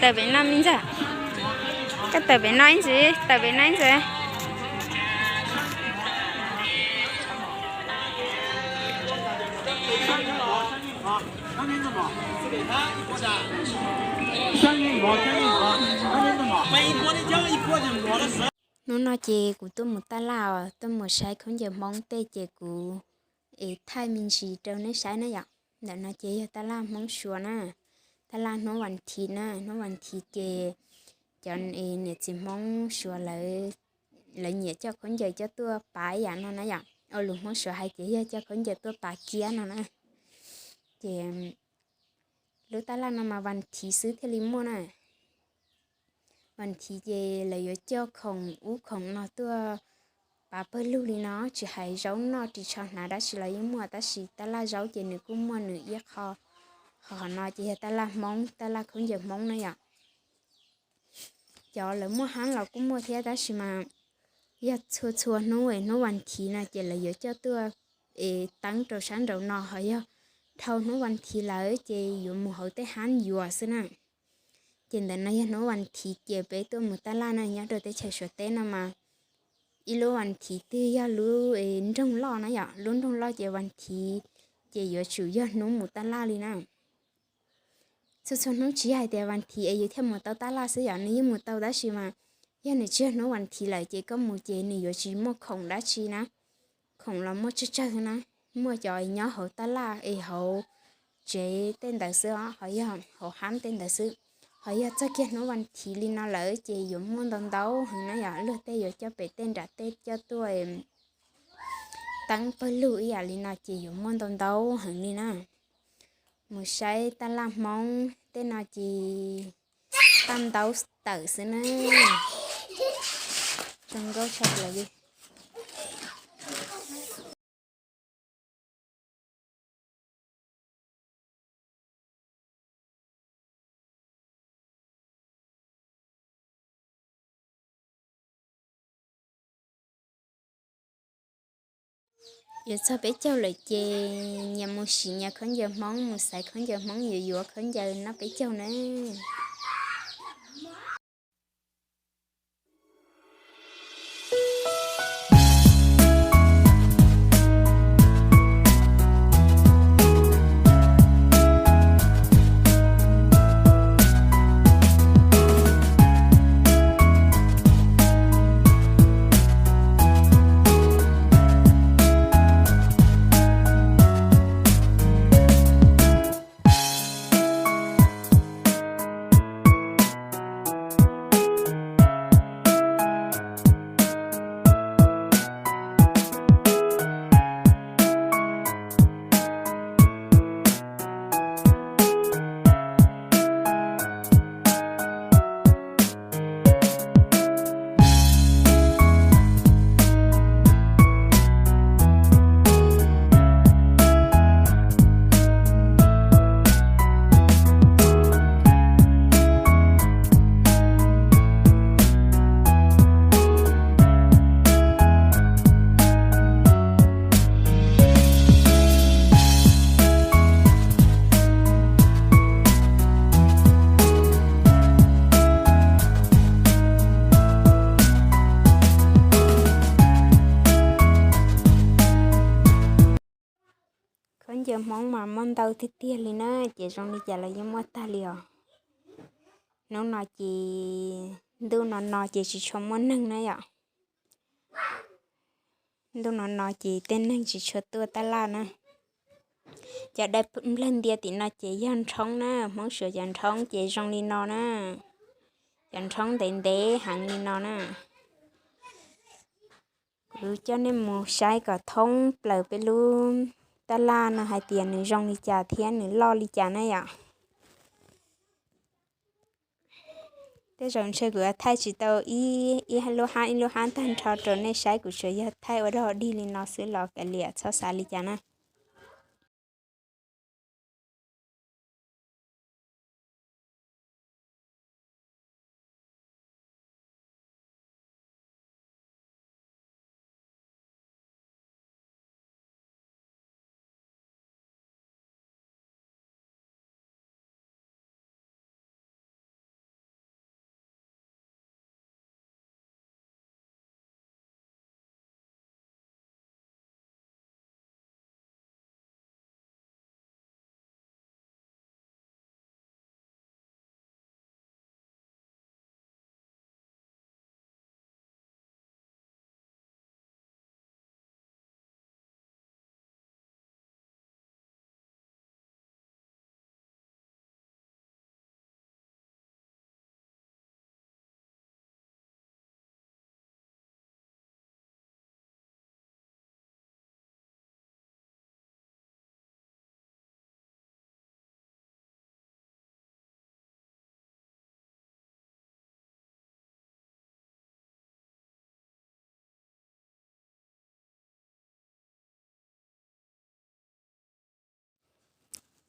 Tawm pem no me ntxawg. Koj tawm pem no ib ntxiv, tawm pem no ib ntxiv. Hnub no ces kuv tuaj mus taj laj os, tuaj mus saib khaub ncaws Hmoob tej ces kuv es thaij me ntsis rau nej saib na yom. Ntawm no ces yog taj laj Hmoob Suav na, taj laj hnub vas thiv na, hnub vas thiv ces cov niam txiv Hmoob Suav lawv, lawv nyiam coj khaub ncaws coj tuaj pav ib yam no na yom. Ua lus Hmoob Suav hais ces yog coj khaub ncaws tuaj pav kiab no na. Ces lub taj laj no mas vas thiv xwb thiaj li muaj na. Vas thiv ces lawv yuav coj khoom ub khoom no tuaj pav pawg lug li no, tsis hais zaub noj ris tsho hnav dab tsi los yeej muaj, tab sis taj laj zaub ces nws kuj muaj nws ib qho. Ho qhov no ces yog taj laj Hmoob, taj laj khaub ncaws Hmoob na yom. Cov lawv muaj hab los kuj muaj thiab, tab sis mas yog txhua txhua hnub, hnub vas thiv no ces lawv yuav coj tuaj es teeb rau sab nraud no, ho yog dhau hnub vas thiv lawm ces yuav mus hauv tej hab yuav xwb na. Ces ntawm no yog hnub vas thiv ces peb tuaj mus taj laj na, nyob rau teb chaws Suav teb no mas ib lub vas thiv twg yog lub nroog loj na yom, lub nroog loj ces vas thiv ces yuav tsum yog hnub mus taj laj li na. Txhua txhua hnub tsis yog hais tias vas thiv es yus thiaj mus tau taj laj xwb yom, nws yeej mus tau tab sis mas yog nws tsis yog hnub vas thiv lawm ces koj mus ces nws yuav tsis muaj khoom dab tsi na. Khoom los muaj tsawg tsawg na, muaj cov nyob hauv taj laj es hauv tsev tej ntawd xwb os, ho yog hauv hab tej ntawd xwb. Ho yog txog kiag hnub vas thiv li no lawm ces yuav muaj ntau ntau heev na yom, luag tej yuav coj pem tej nram tej coj tuaj teeb pawg lug ib yam li no ces yuav muaj ntau ntau heev li na. Mus saib taj laj Hmoob tej no ces tau ntau tawm xwb na. Zoo nkauj tshaj plaws li. Yuav txog peb caug lawm ces nyias mus sim nyias khaub ncaws Hmoob, mus xaiv khaub ncaws Hmoob, yuav yuav khaub ncaws noj peb caug na. Khaub ncaws Hmoob mas muaj ntau tiag tiag li na, ces zoo li cas los yeej muaj tag li os. Hnub no ces ntuj no no ces tsis tshua muaj neeg na yom. Ntuj no no ces tej neeg tsis tshua tuaj taj laj na. Cov dai nplawg ntia tim no ces yog nrhoob na, Hmoob Suav cov nrhoob ces zoo li no na. Cov nrhoob ntev ntev heev li no na. Kuv coj nej mus saib kom thoob plaws peb lub taj laj no hais tias nws zoo li cas thiab nws loj li cas na yom. Tej zaum ntshe kuv thaij tsis tau ib, ib lub hab ib lub hab tag nrho rau nej saib, kuv tsuas yog thaij ua dog dig li no xwb los kav liam txhob xav li cas na.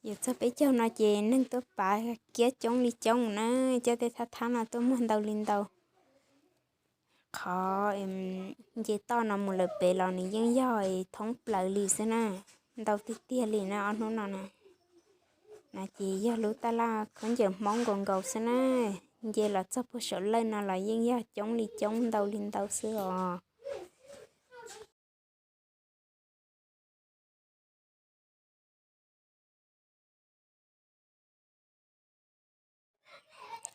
Yuav txog peb caug no ces neeg tuaj pav kiab coob li coob na, coj tej thab thab no tuaj muag ntau li ntau. Qhov nce toj no mus lawm pem los nws yeej yog thoob plaws li xwb na, ntau tiag tiag li na ob hnub no na. No ces yog lub taj laj khaub ncaws Hmoob nkaus nkaus xwb na, nce los txog puag saum lawj no los yeej yog coob li coob ntau li ntau xwb os.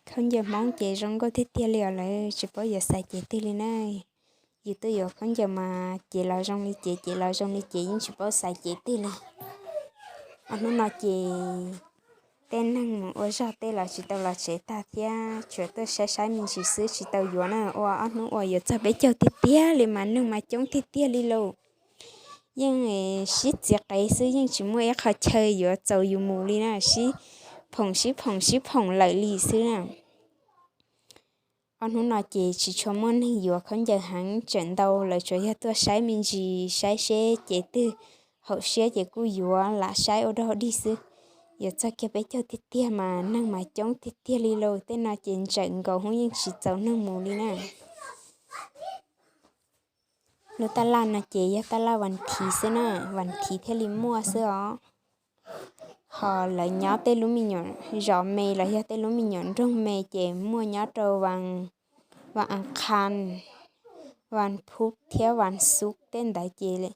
Khaub ncaws Hmoob ces zoo nkauj tiag tiag li os, lawv tsis paub yuav xaiv cev twg li na. Yus tuaj yuav khaub ncaws mas cev los zoo li cev, cev los zoo li cev, yeej tsis paub xaiv cev twg li. Ob hnub no ces tej neeg mus ua zog tej los tsis tau los tsev tag thiab, tsuas tuaj saib saib me ntsis xwb tsis tau yuav na. Ua ob hnub ua yuav txog peb caug tiag tiag li mas neeg mas coob tiag tiag li lauj. Yeej sib txiv qev xwb, yeej tsis muaj ib qho chaw yuav txaus yus mus li na, sib phoom sib phoom sib phoom lawm li xwb na. Ob hnub no ces tsis tshua muaj neeg yuav khaub ncaws heev, tseem ntau lawv tsuas yog tuaj saib me ntsis, saib seb cev twg haum siab ces kuj yuav lam saib ua dog dig xwb. Yuav txog kiag peb caug tiag tiag mas neeg mas coob tiag tiag li lauj. Tej no ces ntsawm nkaus hub yeej tsis txaus neeg mus li na. Lub taj laj no ces yog taj laj Vas Thiv xwb na, Vas Thiv thiaj li muaj xwb os. Ho lawv nyob tej lub me nyuam zos me los yog tej lub me nyuam nroog me ces muaj nyob rau Vas As Khas, Vas Phuv thiab Vas Xuv tej ntawd ces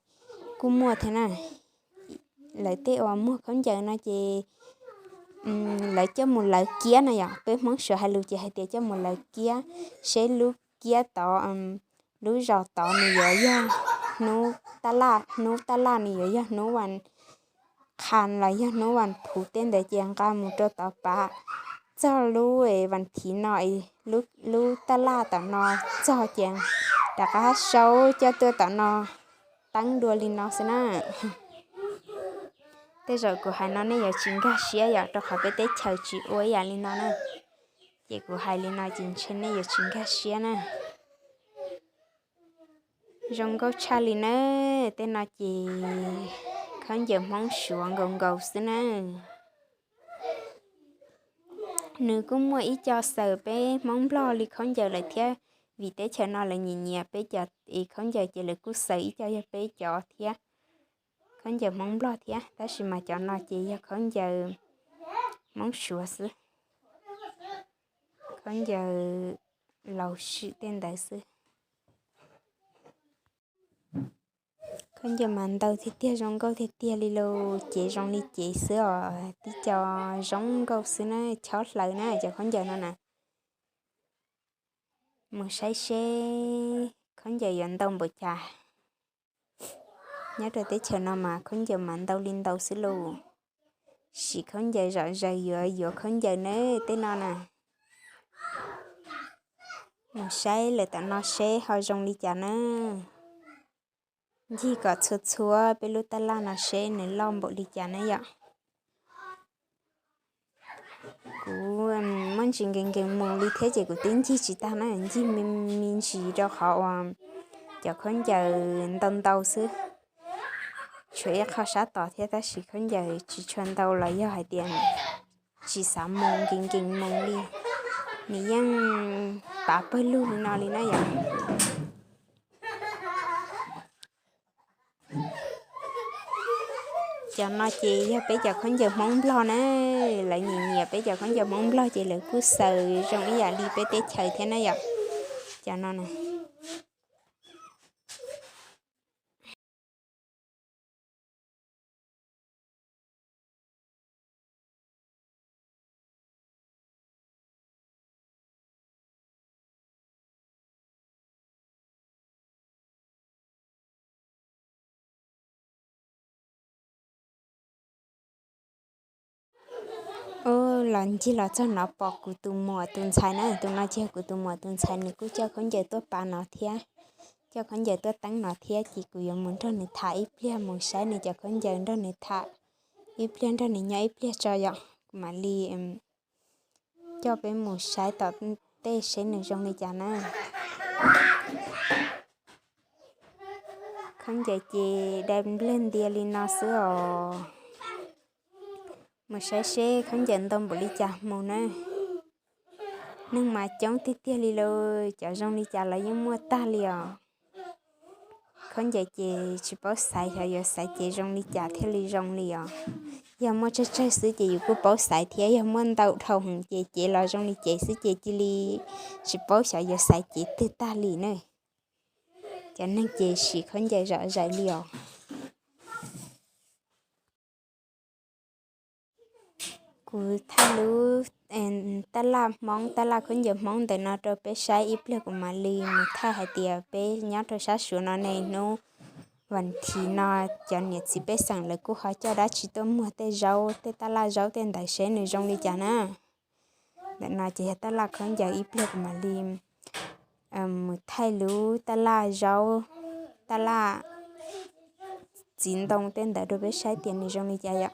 kuj muaj thiab na. Lawv tej uas muag khaub ncaws no ces lawv coj mus lawv kiab no yom, peb Hmoob Suav hais lus ces hais tias coj mus lawv kiab, seb lub kiab tod, lub zos tod nws yuav yog hnub taj laj, hnub taj laj nws yuav yog hnub Vas Khas los yog hnub Vas Phuv tej ntawd ces nqa mus rau tod pav txog lub Vas Thiv no, lub taj laj tom no txog ces rov qab sau coj tuaj tom no teeb dua li no xwb na. Tej zaum kuv hais no nej yuav tsis nkag siab yom, rau qhov peb teb chaws tsis ua ib yam li no na. Ces kuv hais li no ces ntshe nej yuav tsis nkag siab na. Zoo nkauj tshaj li na. Tej no ces khaub ncaws Hmoob Suav nkaus nkaus xwb na. Nws kuj muaj ib co xaws peb Hmoob Nplog li khaub ncaws lawm thiab, vim teb chaws no lawv nyiam nyiam peb cov es khaub ncaws ces lawv kuj xaws ib co yog peb cov thiab, khaub ncaws Hmoob Nplog thiab, tab sis mas cov no ces yog khaub ncaws Hmoob Suav xwb, khaub ncaws laus swm tej ntawd xwb. Khaub ncaws mas ntau tiag tiag, zoo nkauj tiag tiag li lauj, cev zoo li cev xwb os, tib co zoo nkauj xwb na, chob hlaws na cov khaub ncaws no na. Mus saib seb khaub ncaws yuav ntau npaum cas. Nyob rau teb chaws no mas khaub ncaws mas ntau li ntau xwb lauj. Siv khaub ncaws zom zaws yuav yuav khaub ncaws na tej no na. Mus saib lawm tom no seb ho zoo li cas na. Ncig kom txhua txhua peb lub taj laj no seb nws loj npaum li cas na yom. Kuv muab ntsis nkees nkees mus li thiab ces kuv twb ncig tsis tag na, ncig me ntsis rau qhov uas cov khaub ncaws ntau ntau xwb. Tshuav ib qho sab tod thiab tab sis khaub ncaws tsis tshua ntau los yog hais tias tsis xav mus nkees nkees mus li, nws yeej pav pawg lug li no li na yom. Cov no ces yog peb cov khaub ncaws Hmoob Nplog na, lawv nyiam nyiam peb cov khaub ncaws Hmoob Nplog ces lawv kuj xaws zoo ib yam li peb teb chaws thiab na yom. Cov no na. Ub, los ncig los txog no pom kuv tus muam tus ntxhais na, tus no ces kuv tus muam tus ntxhais nws kuj coj khaub ncaws tuaj pav no thiab, coj khaub ncaws tuaj teeb no thiab ces kuv yuav mus nrog nws tham ib pliag, mus saib nws cov khaub ncaws nrog nws tham ib pliag, nrog nws nyob ib pliag tso yom, kuv mam li coj peb mus saib tom tej seb nws zoo li cas na. Khaub ncaws ces dai nplawg ntia li no xwb os. Mus saib seb khaub ncaws ntau npaum li cas mus na. Neeg mas coob tiag tiag li lawm, cov zoo li cas los yeej muaj tag li os. Khaub ncaws ces tsis paub xaiv, xyov yuav xaiv cev zoo li cas thiaj li zoo li os. Yog muaj tsawg tsawg xwb ces yus kuj paub xaiv thiab, yog muaj ntau dhau heev ces cev los zoo li cev xwb ces cia li tsis paub xyov yuav xaiv cev twg tag li ne. Cov neeg ces siv khaub ncaws zom zaws li os. Kuv thaij lub tab laj Hmoob, tab laj khaub ncaws Hmoob ntawm no rau peb saib ib pliag kuv mam li mus thaij hais tias peb nyob rau sab Suav no ne, hnub vas thiv no cov niam txiv pej xeem lawv kuj ho coj dab tsi tuaj muag tej zaub, tej tab laj zaub tej ntawd seb nws zoo li cas na. Ntawm no ces yog tab laj khaub ncaws, ib pliag kuv mam li mus thaij lub tab laj zaub, tab laj txiv ntoo tej ntawd rau peb saib tias nws zoo li cas yom.